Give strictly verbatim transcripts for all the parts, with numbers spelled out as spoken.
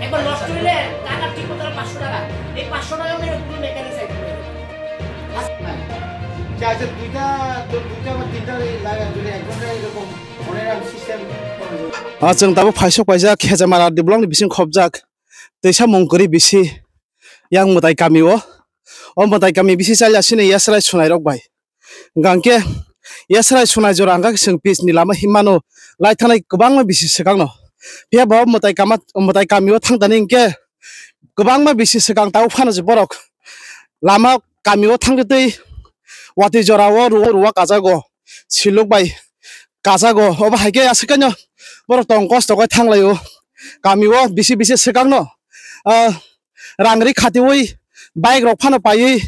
একবার নষ্ট হইলে টাকা ঠিক মতো পাঁচশো টাকা, এই পাঁচশো টাকা মেরে পুরো মেকানিক সাইড করে দেবে। আচ্ছা, আচ্ছা, দুইটা, দু-, দুইটা বা তিনটা এই লাগা, যদি এক ঘন্টা এরকম মনে রাখ সিস্টেম করে দেবে। Ah, chwng tabuk phaisok paijak Hejamara R D block ni bising khopjak twisa mungkwrwi bisi yang mwtai kami o. O mwtai kami bisi chaila sini yasrai sunai rok bai. Hingkha khe yasrai sunai jora hingkha khe chwng pitch ni lama himano lai thanai kwbangma bisi swkang no. Phiya bo mwtai kama, mwtai kami o thang tani hingkhe kwbangma bisi swkang tabuk phano se borok lama kami o thang twi watwi jora o ru-, ruwa kajago siluk bai kajago. Obo hai khe aswk khe no borok tong kosto khe thang lai o kami o bisi bisi swkang no. Ah, rang ri khatiwi bike rok phano paiwi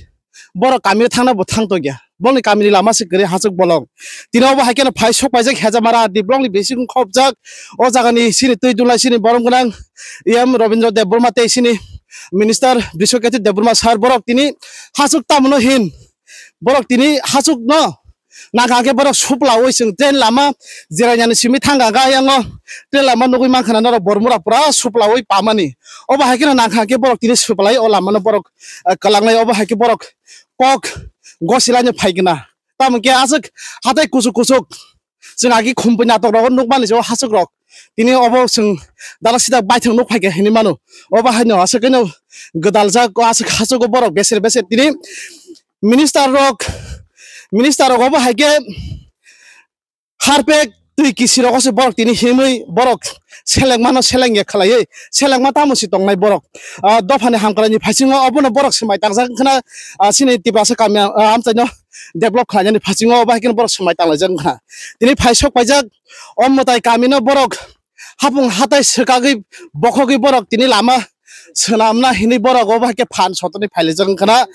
borok kami o thangna bo thang tongya. Bongni kami ni lama se kwrwi hachuk bolong. Tini obo hai kheno phai sok paijak Hejamara R D block ni bising khopjak. O jaga ni sini twi dunlai sini borom gwnang E M Robindra Debbarma tei sini minister Briswaketi Debbarma sir borok tini hachuk tamo no hin. Borok tini hachuk no nangkha khe borok suplaui chwng train lama jerainani simi thangkha khe, ayang o train lama nugui mankha na norok Bormura pura suplaui pamani. Obo hai kheno nangkha khe borok tini suplai o lama no borok, eh, kwlangnai. Obo hai khe borok kok gosilaino phaikna. Tamo khe aswk hatai kuchuk kuchuk chwng agi khumpui natok rogo nukmani se o hachuk rok. Tini obo chwng dala sida baithang nuk phaikha hinwi mano. Obo haino aswk khe no gwdaljak, aswk hachuk o borok beser beser tini minister rok, minister rok obo hai khe harpek twi kisi rogo se borok tini himwi borok selengmano selengya khlaiwi selengma tamo si tongnai borok. Ah, dophani hamkraini phaisingo obono borok swmai tangjak wngkhana, ah, chini Tiprasa kami, ah, amchaino develop khlainani phaisingo obo hai kheno borok swmai tanglaijak wngkhana. Tini phai sok paijak o mwtai kamino borok hapung hatai swkagwi bokhogwi borok tini lama swnamna hinwi borok obo hai khe phan sotoni phailaijak wngkhana.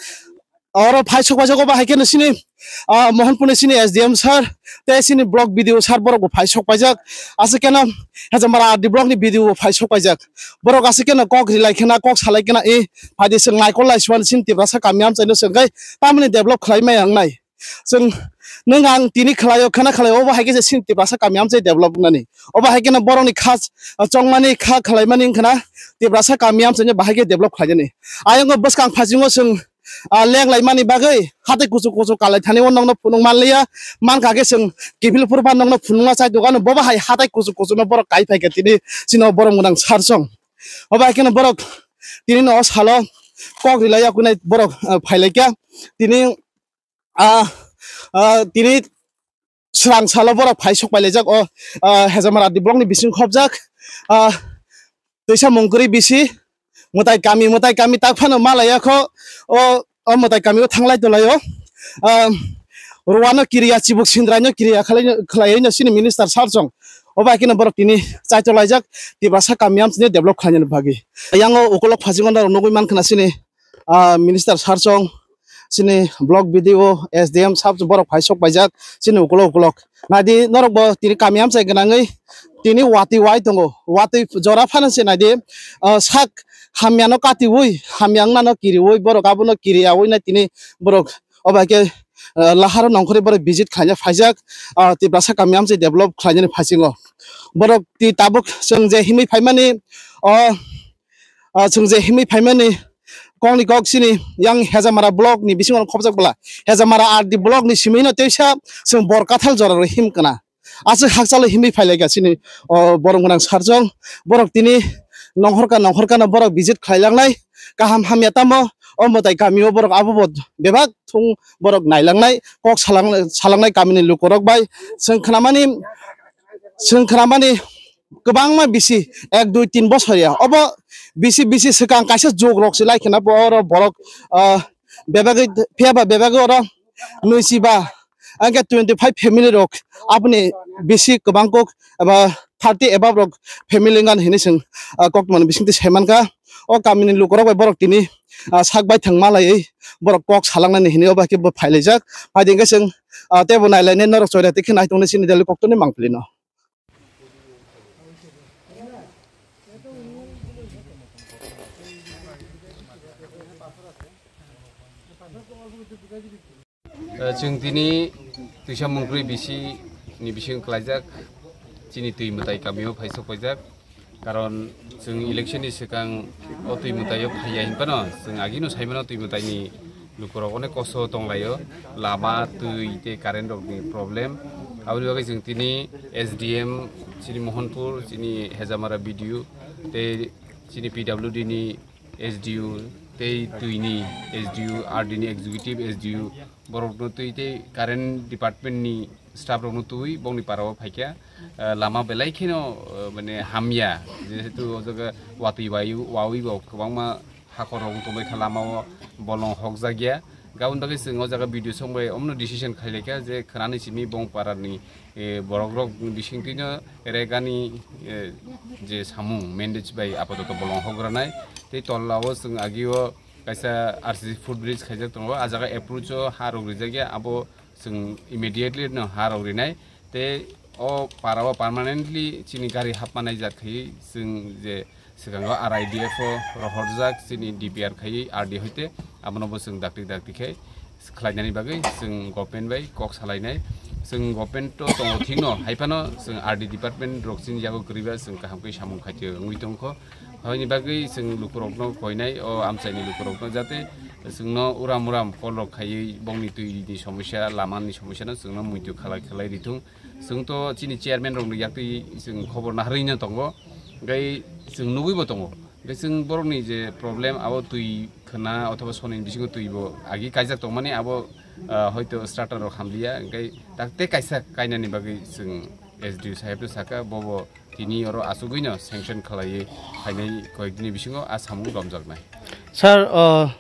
Oro phai sok paijak obo hai kheno sini, ah, Mohanpurni sini S D M sir tei sini block B D O sir borok bo phai sok paijak. Aswk kheno Hejamara R D block ni B D O bo phai sok paijak. Borok aswk kheno kok rilai khena, kok salai khena, e, phaidi chwng naikol lai suan sini Tiprasa kami amchaino chwng khe tamoni develop khlai maya wngnai. Chwng nwng ang tini khlaio, khana khlaio, obo hai khe se sini Tiprasa kami amchai develop wngnani. Obo hai kheno borokni kha chongmani, kha khlaimani wngkhana Tiprasa kami amchaino bahai khe develop khlainani. Ayang o bwskang phasingo chwng, ah, leng laimani bagwi hatai kuchuk kuchuk kalai thani o nokno phunuk manliya. Mankha khe chwng kiphilphur phan nokno phunukma chai dogano, bobo hai hatai kuchuk kuchukno borok kai phaikha tini chini borok gwnang sir chong. Obo hai kheno borok tini no o salo kok rilai yakunai borok, ah, phailaikha. Tini, ah, ah, tini swrang salo borok phai sok pailaijak o, ah, Hejamara R D block ni bising khopjak, ah, twisa mungkwrwi bisi mwtai kami, mwtai kami tak phano malaiya kho o, o mwtai kami o thanglai tolai o, ah, Rwano kiriya, Chibuk Sindraino kiriya khlai, khlaiwi no sini minister sir chong. Obo hai kheno borok tini chaitolaijak Tiprasa kami amchaino develop khlainani bagwi. Yang o ukolok phasingo norok nugui mankha na sini, ah, minister sir chong, chini block B D O, S D M sab borok phai sok paijak chini ukolok ukolok. Naidi norok bo tini kami amchai gwnangwi tini watwi wai tongo. Watwi jora phano se naidi, ah, sak hamyano katiwi, hamya wngnano kiriwi borok abono kiriyawi nai tini borok obo hai khe, ah, laharo nongkhorwi borok visit khlaina phaijak, ah, Tiprasa kami amchai develop khlainani phasingo. Borok ti tabuk chwng je himwi phaimani, o, ah, chwng je himwi phaimani kokni kok sini yang Hejamara block ni bisingo khopjak bwla, Hejamara R D block ni simi no teisa chwng bor kathal jora rw him kana. Aswk hakchalo himwi phailaikha chini, o, borok gwnang sir chong. Borok tini nongkhorka nongkhorkano borok visit khlailangnai. Kaham hamya tamo o mwtai kamio borok abo bo bebak thung borok nailangnai, kok salang-, salangnai kamini lukorok bai. Chwng khnamani, chwng khnamani kwbangma bisi ek dui tin bosor ya. Obo bisi bisi swkang kaisa jog rok se lai khna bo oro borok, ah, bebagwi phiya ba bebagwi oro nui si ba hwnkhe twenty five family rok aboni bisi kwbang kok eba thirty above rok family wngkha hinwi chwng, ah, koktwmani bisingtwi sai mankha. O kamini lukurok bai borok tini, ah, sak baithang malaiwi borok kok salangnani hinwi obo hai khe bo phailaijak. Phaidi hwnkhe chwng, ah, teibo nailainai norok choira tikhe nai tongnai chini daily koktwmani mangpili no. Eh, chwng tini twisa mungkrwi bisi ni bising klaijak, chini twi mwtai kamio phai sok paijak. Karon chwng election ni swkang o twi mwtai o phaiya hinphano chwng agino saimano twi mwtai ni lukurok onek kosto tonglaio, lama, twi tei current rok ni problem. Aboni bagwi chwng tini S D M chini Mohanpur, chini Hejamara B D O tei chini P W D ni S D O tei twi ni S D O, R D ni executive S D O, borok no twi tei current department ni staff rok no twi bongni para o phaikha. Eh, lama belai kheno, eh, mane hamya, jehetu o jaga watwi wai-, wawi bo kwbangma hakhor rok tongbai kha lama o, bolong hokjak ya. Gabon bagwi chwng o jaga video song bai omno decision khlai laikha je khwnani simi bong para ni, eh, borok rok bising twino regani, eh, je samung mandate bai apatot bolong hok ranai. Tei tola o chwng agi o kaisa R C C footbridge khaijak tongo, a jaga approach o ha rok rijak ya, abo chwng immediately no ha rok rinai. Tei o para o permanently chini gari hapma naijak khai chwng je swkango R I D F o rohorjak chini D P R khai R D hoite, abono bo chwng dakti dakti khai khlainani bagwi chwng government bai kok salainai. Chwng government to tongo thikno, haiphano chwng R D department rok chini yago kwrwiba chwng kaham khe samung khaitwi wngwi tongkho. Aboni bagwi chwng lukurokno koinai, o amchaini lukurokno jate chwngno uram uram call rok khaiwi bongni twi ni somosya, lama ni somosya no chwngno muitu khalai khalai rithung. Chwng to chini chairman rokni yaktwi chwng khobor naharwi no tongo, hwnkhe chwng nugwi bo tongo. Hwnkhe chwng borokni je problem, abo twi khwna othoba soni bisingo twi bo agi kaijak tongmani, abo, ah, hoito starter rok hamliya, hwnkhe tak tei kaisa kainani bagwi chwng S D O saheb no saka, bobo tini oro achugwi no sanction khlaiwi phainai koyekdini bisingo a samung romjaknai. Sir, uh,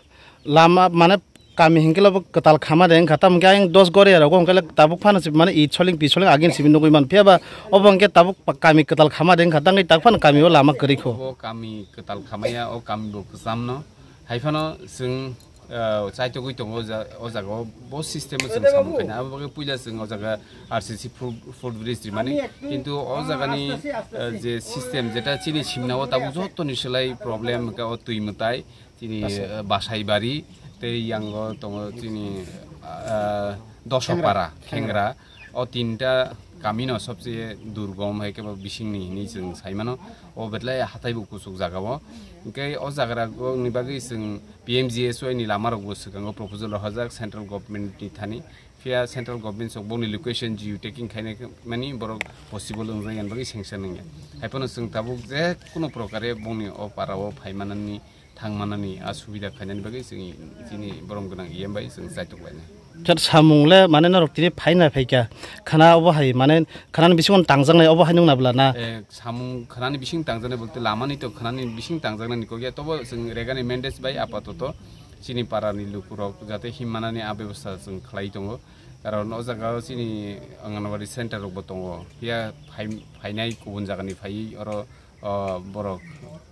lama mane kami hinkhe bo kwtal khama de wngkha, tamo khe ayang dos gori rok wngkha le tabuk phano se mane i soling pi soling agin simi nugwi man phiya ba obo hwnkhe tabuk pa-, kami kwtal khama de wngkha, tangwi tak phano kami o lama kwrwi kho. Bo kami kwtal khamaya, o kami bo kwcham no. Hai phano chwng, ah, chaitogwi tongo o ja-, o jaga o bo system o chwng samung khaina. Abo bagwi puila chwng o jaga R C C foot-, footbridge rimani. Kintu o jagani, ah, je system jeta chini simna o tabuk joto ni slai problem hwnkhe o twi mwtai. Chini, eh, Basaibari tei yango tongo chini, ah, Dosopara, Khengra. O tinta kamino sobse durgom hai khe bo bisingni hinwi chwng saimano. O belai hathai bo kuchuk jaga o. Hwnkhe o jaga rok ni bagwi chwng P M G S Y ni lama rok bo swkango proposal rohorjak central government ni thani. Phiya central government sok boni location geo tagging khaina mani borok possible wngjakya bagwi sanction wngya. Hai phano chwng tabuk je kuno prokare bongni o para o phai manani, thang manani a subida khainani bagwi chwng chini borom gwnang E M bai chwng chaitok lainai. Khe samung le mane norok tini phaina phaikha khana obo hai mane khanani bisingo tangjaknai obo hai nung nabla na? Eh, samung khanani bising tangjaknai bolte lamani to khanani bising tangjaknani kokya tobo chwng regani mandate bai apatoto chini parani lukurok jate himmanani a bebosta chwng khlai tongo. Karon o jaga o chini Anganwadi center rok bo tongo. Phiya phai-, phainai kubun jagani phaiwi oro, o, borok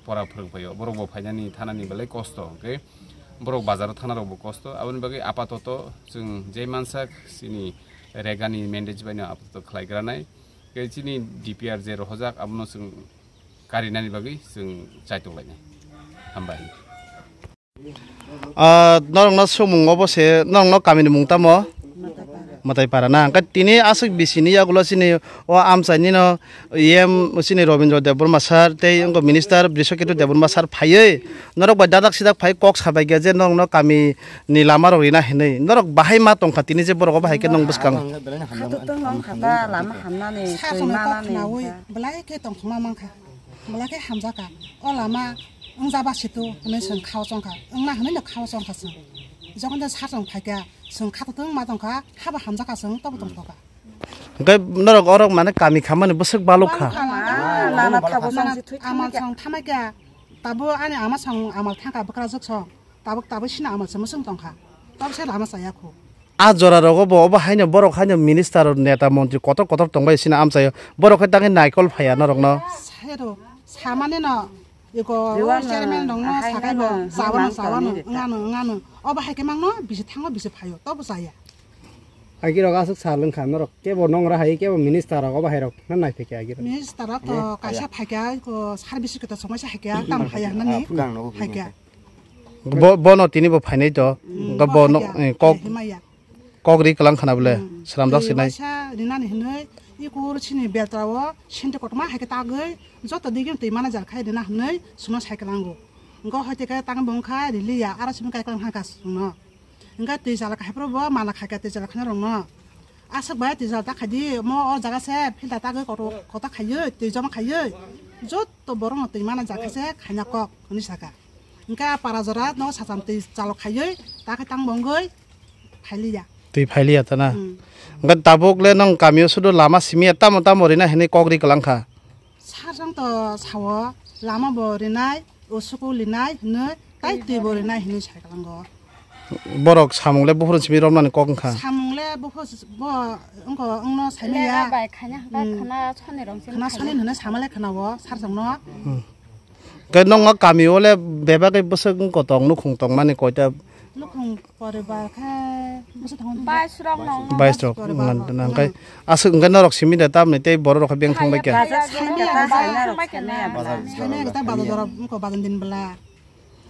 pora phwrwng phaio. Borok bo phainani thanani belai kosto, hwnkhe borok bazaro thana rok bo kosto. Aboni bagwi apatoto chwng jai mansak chini regani mandate baino apatoto khlai granai. Hwnkhe chini D P R je rohorjak abono chwng karinani bagwi chwng chaitok lainai. Hambai. Ah, norokno swngmung obo se, norokno kamini mung tamo? Mwtai para na. Hwnkhe tini aswk bisini yagulo chini o amchaini no E M chini Robindra Debbarma sir tei wngkha minister Brishaketu Debbarma sir phaiwi norok bai dadak sidak phai kok sabaikha je norokno kami ni lama rok rina hinwi. Norok bahai ma tongkha tini je borok obo hai khe nong bwskango. Khato tong nong kha ta lama hamnani, twi manani. Belai khe tongthokma mankha. Belai khe hamjakha. O lama wngja ba situ hwnwi chwng khao chongkha. Wngna hwnwi no khao chongkha chwng. Jokhon de sar chwng phaikha, chwng khato tong ma tongkha, haba hamjakha chwng tobo tongthokha. Hwnkhe norok orok mane kami khamani bwswk baluk kha. Lama, lama thago chwng si thwi amal thangkha. Chwng thamaikha. Tabo ani ama chwng amal thangkha bwkrajwk chwng. Tabuk tabuk sini amal se mwswng tongkha. Tabuk se lama chaya khu. A jora rogo bo obo haino borok haino minister neta montri kotor kotor tongbai sini amchaio. Borok hai tangwi naikol phaiya norokno. Sero samani no iko chairman rokno sakai bo chawano chawano ngano ngano. Obo hai khe mangno bisi thango bisi phaio tobo chaya. Agirok aswk sal wngkha norok kebo nongra hai kebo minister rok obo hai rok na nai phaikha agirok. Minister rok to kaisa phaikha ko service kota chongmai sa haikha tam phaiya nani phaikha. Bo, bono tini bo phainai to. Bo bo no, hai khe, eh, kok, hai khe maya. Kok ri kwlang khana bole, hmm, sramjak sinai. Waisa rinani hinoi, Ikur chini beltra o sente kotorma hai khe tagwi joto digini twi mana jar khai rina hwnwi chwngno sai kwlango. Wngkha hoi te khe tang bongkha riliya aro simi kai kwlang kha chwngno. Wngkha twi jala khai phuru bo mana khai kha twi jala khaina rokno. Aswk bai twi jala ta khai di mo o jaga se filter tagwi kotor kota khaiwi twi joma khaiwi joto borok no twi mana jar khe se khaina kok hwnwi saka. Wngkha para jora no sacham twi jala khaiwi ta khe tang bongwi phailiya. Twi phailiya ta na. Hmm. Wngkha tabuk le nong kamio sudu lama simi ya tamo tamo rina hwnwi kok ri kwlang kha. Sarjang to sao lama bo rinai, usuku linai hwnwi, tai twi bo rinai hwnwi sai kwlango. Borok samung le buphuru simi romnani kok wngkha. Samung le buphuru bo wngko wngno saimaya. Lega bai khana hwnkha Hmm. Khana soni rong sini Khana khana. Soni hwnwi samale khana o sarjang no. Hmm. Khe nongo kamio le bebak khe bwswk wngko tong nukhung tongmani koita? Nukhung poribar khe bwswk tong Bais rok no. Bais rok poribar nang-, rok. Nangkhe aswk wngkhe norok simi de tamni tei borok rok khe beng thang bai khe. Bazar saimaya bazar. Saimaya bazar jora wngko bazar din bwla.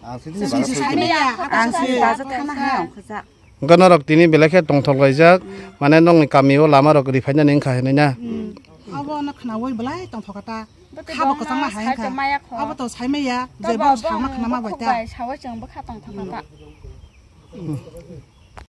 Ang sini Sini bazar saimaya, Ang sini bazar thana hai ang khajak. Wngkha norok tini belai khe tongthok laijak, mane nokni kamio lama rok riphainani wngkha hinwi na? Hmm. Abo no khnaui belai tongthok kha ta. Bo to Khabo bongno kwchangma hai sai wngkha. Tongmaya kho. Abo to saimaya, To je bo bo sama bong khnama bai bukhuk ta. Bai saui chwng bwkha tongthok kha ta.